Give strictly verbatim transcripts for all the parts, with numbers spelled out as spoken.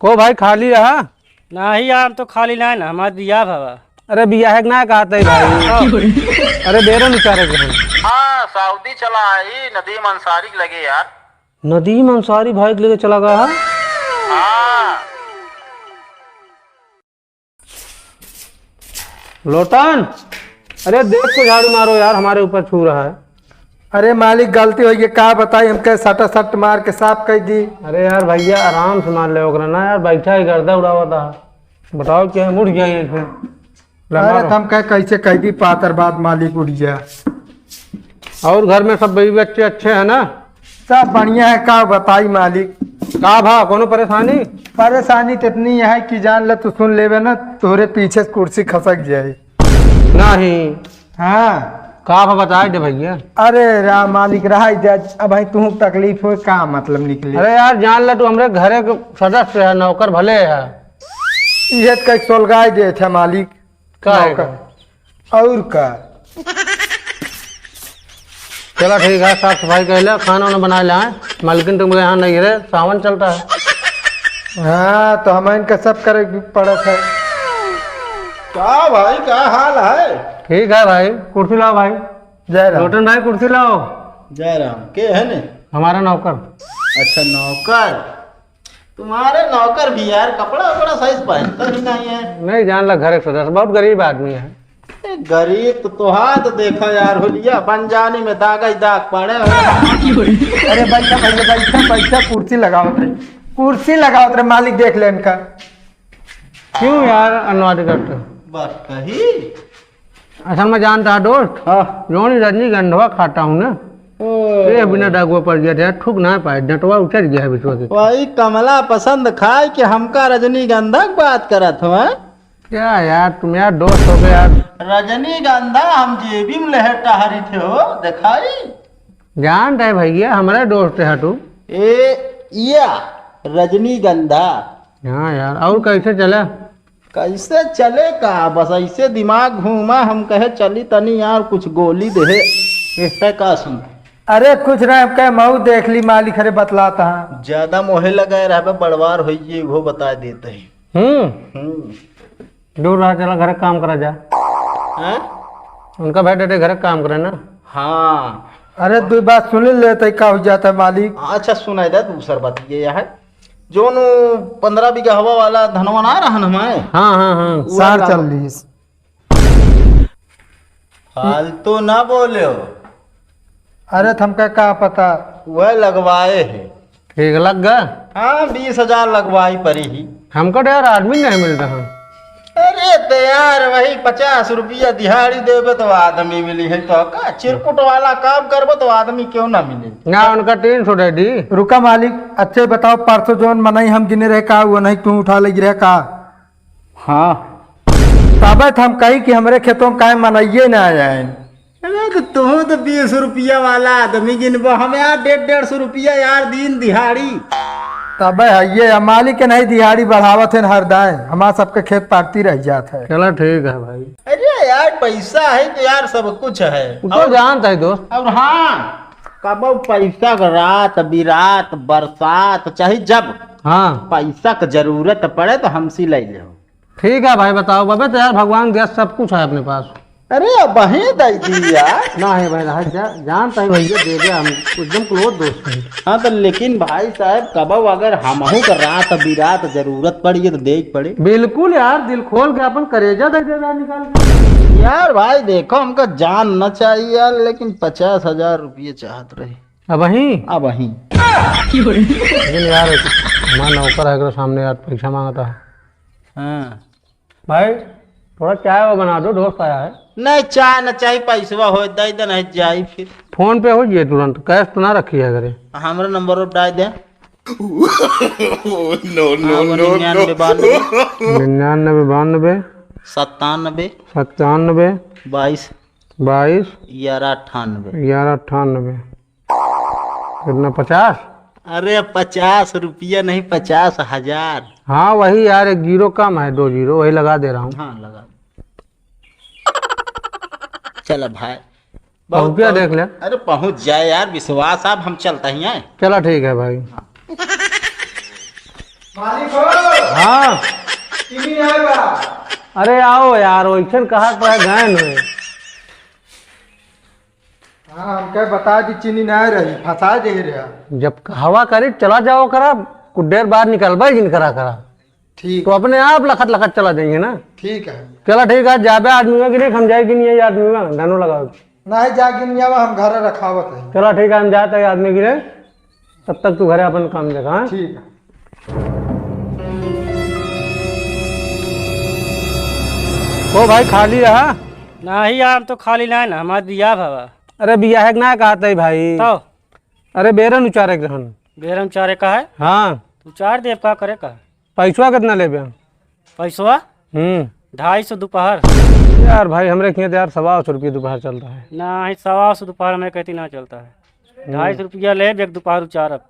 को भाई खाली रहा? नाही यार, हम तो खाली नाही ना, हमार बियाह भवा। अरे बियाह के ना कहत है भाई। अरे बेरो निकारे के हम। हाँ, सऊदी चला आई, नदीम अंसारी के लगे यार। नदीम अंसारी भाई के लगे चला गया है? हाँ। लोटन, अरे देख के झाड़ू मारो यार, हमारे ऊपर छू रहा है। अरे मालिक, गलती होइ गई, का बताई, हमके सटा सट मार के साफ कइ दी। अरे यार भैया, आराम से मार ले ओकरा ना यार, बैठा ही गर्दा उड़ावत है। बताओ क्या है, मुड़ गया ये फिर। अरे मारो। तुम कह कैसे कह दी पातर बात, मालिक उड़ गया। और घर में सब बीवी बच्चे अच्छे हैं ना? सब बढ़िया है, का बताई मालिक। का भा, कोनो परेशानी? परेशानी तो इतनी है कि जान ले, तू सुन लेबे ना, तोरे पीछे से कुर्सी खसक जाए। नहीं। हाँ। का भा, बताए दे भैया। अरे राम मालिक, रहा दे, अब भाई तू तकलीफ हो, का मतलब निकले? अरे यार, जान ले, तू हमरे घरे के सदस्य है, नौकर भले है। ये तो कहीं सोलगाई दे थे मालिक। का है नौकर। का? और का? चला ठीक है, साफ सफाई कर ले, खाना वाना बना ले। मालकिन तुम यहाँ नहीं रहे, सावन चलता है। हाँ, तो हम इनका सब करे के पड़त है। का भाई, का हाल है? ठीक है भाई, कुर्सी लाओ भाई। जय राम। लोटन भाई, कुर्सी लाओ। जय राम। के है ने? हमारा नौकर। अच्छा, नौकर। तुम्हारे नौकर भी यार कपड़ा वपड़ा सही से पहनता ही नहीं है। नहीं, जान ला, घर एक सदस्य बहुत गरीब आदमी है। ए, गरीब तो तोहार तो देखो यार, हुलिया पंजानी में दागा ही दाग पड़े हो। अरे बैठा, बैठा, बैठा, बैठा, कुर्सी लगावत रहे, कुर्सी लगावत रहे, मालिक देख ले इनका। क्यों यार, अनुवाद करते हो? बस कही। असल में जानता है दोस्त, हाँ। जौन रजनीगंधवा खाता हूँ ना, ओ। ये बिना दागुआ पड़ गया था, ठुक ना पाए, डंटवा उतर गया है बिचवा के। वही कमला पसंद खाए कि हमका रजनीगंधा की बात करत हो, हैं? क्या यार, तुम यार दोस्त हो गए यार। रजनीगंधा हम जेबी में लेहे टहरी थे हो, दिखाई। जानता है भैया, हमारे दोस्त है तू। ए, या रजनीगंधा। हाँ यार, और कैसे चला? कैसे चले का, बस ऐसे दिमाग घूमा, हम कहे चली तनी यार कुछ गोली देहे, इससे का सुन। अरे कुछ ना, हम कहे मऊ देख ली मालिक, अरे बतलाता है। ज्यादा मोहे लगे रहबे, बड़वार होइए, वो बता देते हैं। हम्म। हम्म। दूर रहा, चला घर काम करा जा। हैं? उनका भाई डटे घर काम करे ना। हाँ। अरे दो बात सुन लेते, का हो जाता है मालिक? अच्छा सुनाई दे, दूसर बात ये है, जोन उ पन्द्रह बीघा हवा वाला धनवा ना रहन हमारे? हाँ, हाँ, हाँ। वो सार वाला। चल रही। फालतू ना बोले हो। अरे, थमका का पता? वह लगवाए है। ठीक लग गा? हाँ, बीस हजार लगवाई परी ही। हमको तो यार आदमी नहीं मिलता है। अरे तो यार, वही पचास रुपया दिहाड़ी देबे तो आदमी मिली है, तो का चिरकुट वाला काम करबो तो आदमी क्यों ना मिले? ना, उनका तीन सौ दे दी। रुका मालिक, अच्छे बताओ, परसों जौन मनई हम गिने रहे का, वो नहीं तू उठा ले रहे का? हाँ। तबे तो हम कही कि हमरे खेतों में काहे मनइये ना आए। अरे तो तू तो बीस रुपया वाला आदमी गिनबो, हम यार डेढ़ डेढ़ सौ रुपया यार दिन दिहाड़ी। तबे है ये, अब मालिक के नहीं दिहाड़ी बढ़ावत है न हर दाए, हमार सबके खेत पाकती रह जात है। चला ठीक है भाई। अरे यार, पैसा है तो यार सब कुछ है। वो तो और जानता है दोस्त। और हाँ, कबो पैसा क रात बिरात बरसात चाहे जब हाँ। पैसा क जरूरत पड़े तो हमसे ले ले। ठीक है भाई, बताओ। अबे तो यार भगवान दिया सब कुछ है अपने पास। अरे अब वहीं दे दी यार। ना है भाई, रह जा, जानता है भैया, दे दे, हम एकदम close दोस्त हैं। हाँ तो लेकिन भाई साहब, कबो अगर हमहू का रात बिरात जरूरत पड़ी है तो दे पड़े। बिल्कुल यार, दिल खोल के अपन करेजा दे दे यार, निकाल के। यार भाई देखो, हमका जान न चाहिए यार, लेकिन पचास हजार रुपये चाहत रहे। अब वहीं? अब वहीं। लेकिन यार, हमारा नौकर है, एकरे सामने यार पैसा मांगता है। हाँ। भाई, थोड़ा चाय वो बना दो, दोस्त आया है। नहीं, चाय न चाही, पैसवा हो, दे दे, नहीं जाई फिर। फोन पे हो जाए तुरंत, cash तो ना रखी है घरे। हमरे नंबर पर डाल दे। No, no, हाँ, वो no, निन्यानवे no। बानवे। निन्यानवे बानवे। सत्तानवे। सत्तानवे। बाईस। बाईस। ग्यारह अट्ठानवे। ग्यारह अट्ठानवे। कितना, पचास? अरे, पचास रुपया नहीं, पचास हजार। हाँ, वही यार, एक zero कम है, दो zero, वही लगा दे रहा हूँ। हाँ, लगा। चला भाई। पहुँच गया, बहुत देख ले। अरे, पहुँच जाए यार, विश्वास, अब हम चलता ही हैं। चला, ठीक है भाई। मालिक हो। हाँ। चीनी नहीं बा। अरे आओ यार, वैसन कहा तो है, गए न। हाँ, हमके बता दी, चीनी नहीं रही, फंसा दे रहा। जब हवा करी, चला जाओ करा, कुछ देर बाद निकलबे जिन करा करा। ठीक। तो अपने आप लखत लखत चला जाइए ना। ठीक है। चला ठीक है, जाबे आदमी का गिरे, हम जाए कि नहीं आदमी का, धनो लगाओ। नहीं, जा गिन जावा, हम घर रखावत है। चला ठीक है, हम जाते हैं आदमी गिरे, तब तक तू घरे अपन काम देखा, हाँ? ठीक है। ओ भाई, खाली रहा? नहीं यार, हम तो खाली नहीं ना, हमारे बियाह भवा। अरे बियाह के ना कहते ही भाई। तो? अरे बेरन उचारे के रहन। बेरन उचारे का है? हाँ। उचार देब का करे का? पैसवा कितना लेबे? पैसवा? हम्म। ढाई सौ दोपहर। यार भाई, हमरे खियाँ तो यार सवा सौ रुपये दोपहर चलता है। नहीं, सवा सौ दोपहर में कहती ना चलता है। हम्म। ढाई सौ रुपया लेब, एक दोपहर उचारब।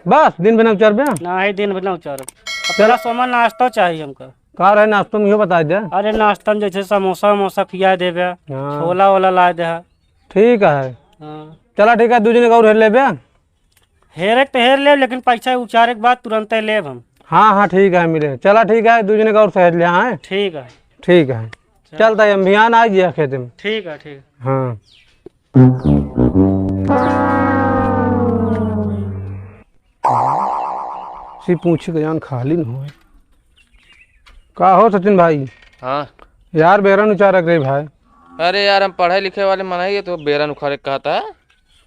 बस, दिन भर ना उचारबे? नहीं, दिन भर ना उचारब। अब चल। थोड़ा सोमन नाश्ता चाहिए हमका। का रहे नाश्ता में, इहो बता दे। अरे नाश्ता में जैसे समोसा वमोसा खिया देबे, हाँ। छोला वोला ला दे। ठीक है। हाँ। चला ठीक है, दू जने का और हेर लेबे। हेरे के तो हेर लेब, लेकिन पैसा उचारे के बाद तुरंते लेब हम। हाँ, हाँ, ठीक है, मिले। चला, ठीक है, दू जने का और सहेज ले, हाँ? ठीक है। ठीक है। चल। चलता है, हम बिहान आ गया खेत में। ठीक है, ठीक है। हाँ। सी पूछी के जान खाली न होए। का हो सचिन भाई? हाँ। यार, बेरन उचारक रही भाई। अरे यार, हम पढ़े लिखे वाले मनई है, तो बेरन उखाड़े कहता है।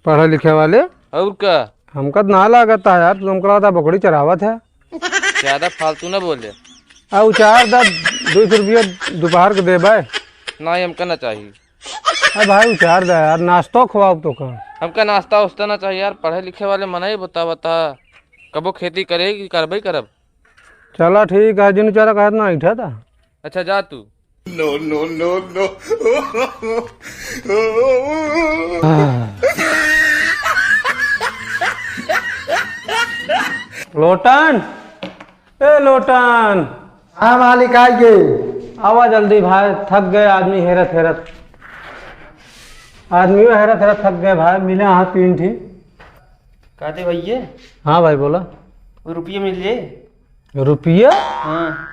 पढ़े लिखे वाले? और का? हमका तो ना लागत है यार, तू हमका लगता बकरी चरावत है। ज्यादा फालतू ना बोले। आ उचार दा, दो सौ रुपया दोपहर के देबे। नहीं, हमका ना चाहिए। अरे भाई उचार दा यार, नाश्तो खवाओ तो का। हमका नाश्ता उस्ता ना चाहिए यार, पढ़े लिखे वाले मनई बता बता। कबो खेती करे कि करबे करब। चला ठीक है, जिन उचारा कहत ना ऐठा था। अच्छा जा तू। No, no, no, no। लोटन, ए लोटन। हाँ मालिक, आइए। आवा जल्दी भाई, थक गए आदमी हेरत हेरत। आदमियों हेरत हेरत थक गए भाई, मिले हाँ तीन ठी। का दे भैया? हाँ भाई बोला। वो रुपये मिल जाए? रुपया? हाँ,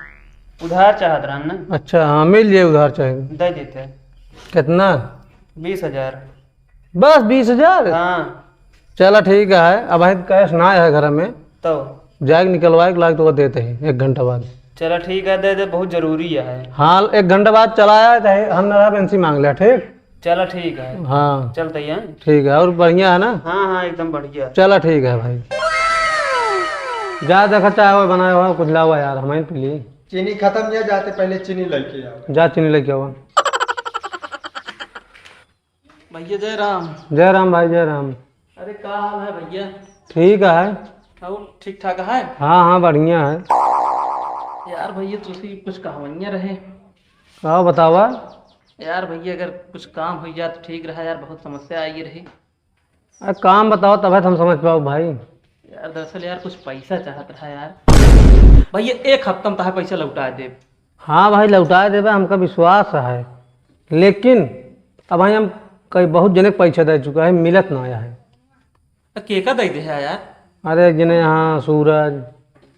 उधार चाहत रहन ना। अच्छा, हाँ, मिल जाए उधार चाहे। दे देते। कितना? बीस हजार। बस बीस हजार? हाँ। चला ठीक है, अब भाई कैश ना है घर में। तो? जाए के निकलवाए के लाग तो देते हैं एक घंटा बाद। चला ठीक है, दे दे, बहुत जरूरी है। हाँ, एक घंटा बाद चला आया, चाहे हम ना रहब, इनसे मांग लिया, ठीक? चला ठीक है। हाँ। चलते हैं। ठीक है, और बढ़िया है ना? हाँ, हाँ, एकदम बढ़िया। चला ठीक है भाई। जा देखा चाय वाय बनाया हुआ, कुछ लावा यार, हमें पी ली। चीनी खत्म नहीं जाते, पहले चीनी लेके आओ। जा चीनी लेके आओ। भैया जय राम। जय राम भाई, जय राम। अरे का हाल है भैया? ठीक है। और ठीक ठाक है? हाँ, हाँ, बढ़िया है। यार भैया तुसी कुछ कहवनिया रहे। का बतावा? यार भैया, अगर कुछ काम हो जाए तो ठीक रहा यार, बहुत समस्या आई रही। अरे काम बताओ तब हम समझ पाओ भाई। यार दरअसल यार कुछ पैसा चाहत रहा यार। भैया एक हफ्ता में तहार पैसा लौटा देब। हाँ भाई लौटा देबे, हमका विश्वास है, लेकिन अब भाई हम कई बहुत जने के पैसा दे चुका है, मिलत ना आया है। तो केका दे दे है यार? अरे एक जने यहाँ सूरज,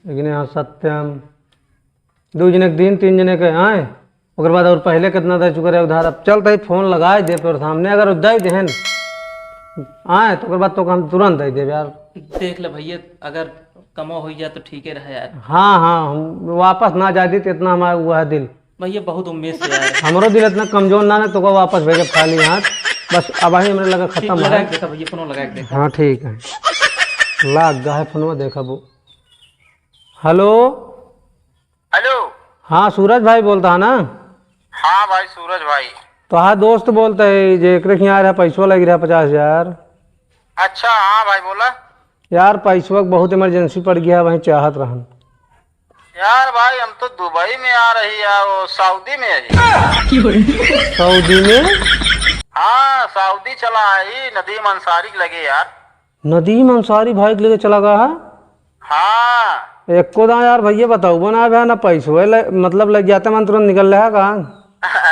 एक जने यहाँ सत्यम, दू जने के दिन, तीन जने के आए, ओकर बाद और पहले कितना दे चुके रहे उधार। अब चल तई फोन लगाए दे तोर सामने, अगर उ दे देहन आए तो ओकर बाद तो हम तुरंत दे देबे यार। देख ले भैया, अगर कमो हो जाए तो ठीक ही रहे यार। हाँ, हाँ, हम वापस ना जाए दी तो इतना हमारा हुआ है दिल। भैया बहुत उम्मीद से यार। हमरो दिल इतना कमजोर ना, ना तो को वापस भेजब खाली हाथ। बस अब ही हमरे लगा ठीक, खत्म लगा है। के देखा भैया, फोन लगा के देखा। हाँ ठीक है, लाग गा है फोनवा, देखा वो। हेलो। हेलो। हाँ सूरज भाई बोलता है ना? हाँ भाई सूरज भाई। तो हाँ दोस्त बोलता है जे एकरे खियाँ रहा पैसवा लग रहा पचास हजार। अच्छा हाँ भाई बोला। यार पैसवा के बहुत इमरजेंसी पड़ गया, वहीं चाहत रहन। यार भाई हम तो दुबई में आ रही यार, वो सऊदी में है। सऊदी में? हाँ सऊदी चला आई नदीम अंसारी के लगे यार। नदीम अंसारी भाई के लेके चला गया है? हाँ। एको दाँव यार भैया बताउबो ना भैया, ना पैसवे ले, मतलब लग जाते मन तुरंत निकल रहा कहाँ?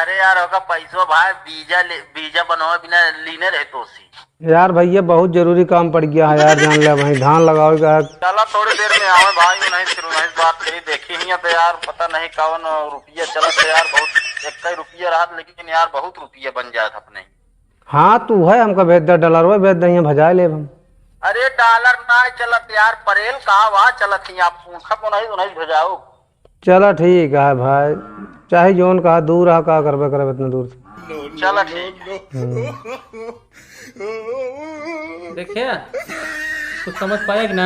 अरे यार, ओका पैसवा भाई, बीजा ले, बीजा बनवा बिना लीने रहे तोसी। यार भैया, बहुत जरूरी काम पड़ गया है यार, जान ले भाई, धान लगावे का है। चला, थोड़ी देर में आवे भाई, उन्हीं फिर उन्हीं से बात करी, देखी ही तो यार, पता नहीं कौन रुपया चलत है यार, बहुत एक ही रुपया रहत, लेकिन यार बहुत रुपया बन जात अपने। हाँ, तू है, हमका भेज दे, डॉलरवा भेज दे, यहाँ भजा लेब हम। अरे डॉलर ना चलत यार, परेल का वा चलत ही, आप पूछा को नहीं, उन्हीं भेजाओ। चला ठीक है भाई, चाहे जौन कहा, दूर रहा, का करबे करब इतना दूर से। चला ठीक है। हम्म। देखिए, कुछ समझ पाया कि ना?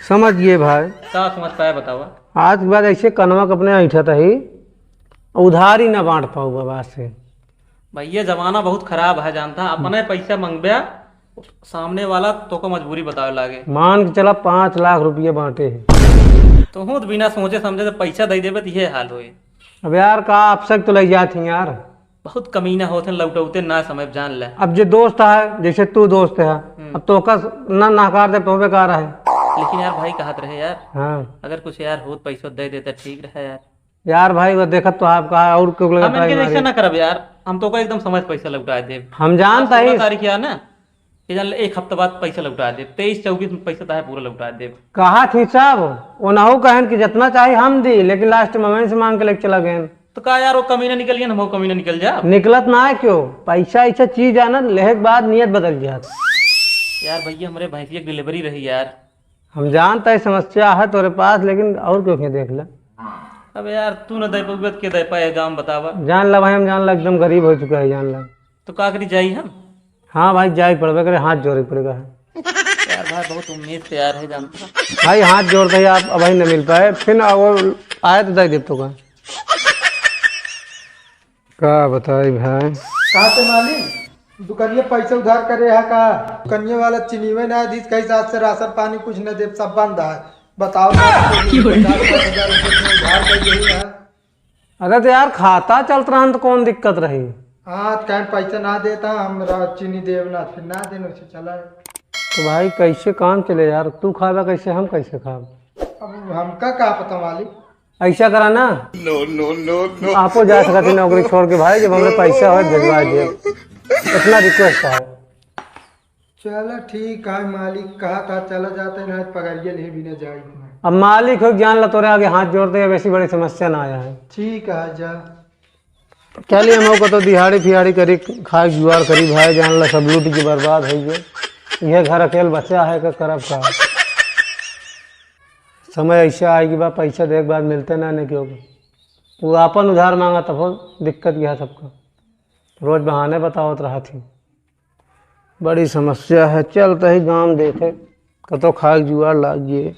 समझ गए भाई। का समझ पाया, बतावा। आज के बाद ऐसे कनवा के अपने ऐठत ही, उधारी ना बांट पाऊ बाबा से। भैया, जमाना बहुत खराब है, जानता, अपने पैसा मंगबे, सामने वाला तोको मजबूरी बतावे लागे। मान के चला, पाँच लाख रुपये बांटे हैं। तो हूँ तो बिना सोचे समझे तो पैसा दे देबे तो ये हाल होए। अब यार, का आप सक तो ले जात ही यार। बहुत कमीना होत हैं, लौटौते ना समय जान ले। अब जे दोस्त है, जैसे तू दोस्त है, हम्म। अब तोका ना नकार दे तो बेकार है। लेकिन यार भाई कहत रहे यार, हाँ। अगर कुछ यार होत पैसा दे देता ठीक रहे यार। यार भाई, वो देखत तो आपका और क्यों लगा हम इनके ट्राई जैसे मारी? ना करब यार, हम तोका एकदम समय से पैसा लौटा देब। हम जानता आज ही। सोलह तारीख है ना, ये जान ले, एक हफ्ता बाद पैसा लौटा देब। तेईस चौबीस में पैसा ताहे पूरा लौटा देब। कहा थी सब, वो नहु कहन कि जितना चाही हम दी, लेकिन लास्ट में हमसे मांग के लेके चला गए। तो का यार, वो कमीना निकल गया, हम कमीना निकल जा। निकलत ना है क्यों? पैसा ऐसा चीज है ना, लेहे के बाद नियत बदल जात। यार भैया, हमरे भैंसिया की डिलीवरी रही यार। हम जानता है समस्या है तोरे पास, लेकिन और क्यों के देख ले। अब यार, तू न दे पउबे त के दे पाए, गाँव बतावा। जान ला भाई, हम जान ला एकदम गरीब हो चुका है, जान ला। तो का करी जाई हम? हाँ भाई, जाई पड़बे करे, हाथ जोड़े पड़ेगा है। यार भाई, बहुत उम्मीद से यार है, जानता। भाई हाथ जोड़ते ही आप अभी न मिल पाए, फिर ना वो आए तो दे देब तो का। का बताई भाई? कहाँ से मालिक? दुकनिया पैसा उधार करे है का? दुकनिया वाला चिनिवे ना दीस, कहीं साथ से राशन पानी कुछ न देब, सब बंद है। बताओ ना, पचास पाँच हजार रुपये में उधार कर देही ना। अरे तो यार, खाता चलत रहन तो कौन दिक्कत रही? हाँ, तो कहीं पैसा ना देता, हम रा-, चीनी देव ना, फिर ना देन, उसे चला है। तो भाई, कैसे काम चले यार? तू खाबा कैसे, हम कैसे खाब? अब हमका का पता मालिक। ऐसा करा ना, no, no, no, no। आपो जा सकत ही नौकरी छोड़ के भाई, जब हमरे पैसा होए, भेजवा दे। इतना रिक्वेस्ट है। चला ठीक है, मालिक कहा था चला जाते ना, पगड़िया ले बिना जाई ना। अब मालिक हो, जान ला, तोरे आगे हाथ जोड़ते, अब ऐसी बड़ी समस्या ना आया है। ठीक है, जा। चलिए, हम को तो दिहाड़ी फिहाड़ी करी, खाए जुआर करी भाई, जान ला, सब लूट के बर्बाद हो गए। यह घर अकेल बचा है, का करब का? समय ऐसा आए कि बा, पैसा दे के बाद मिलते ना, नहीं क्यों? वो आपन उधार मांगा, तब हो दिक्कत यह सबका। रोज बहाने बतावत रहा थी। बड़ी समस्या है, चलते ही गांव देखे, कतो खाए जुआर लाग गए।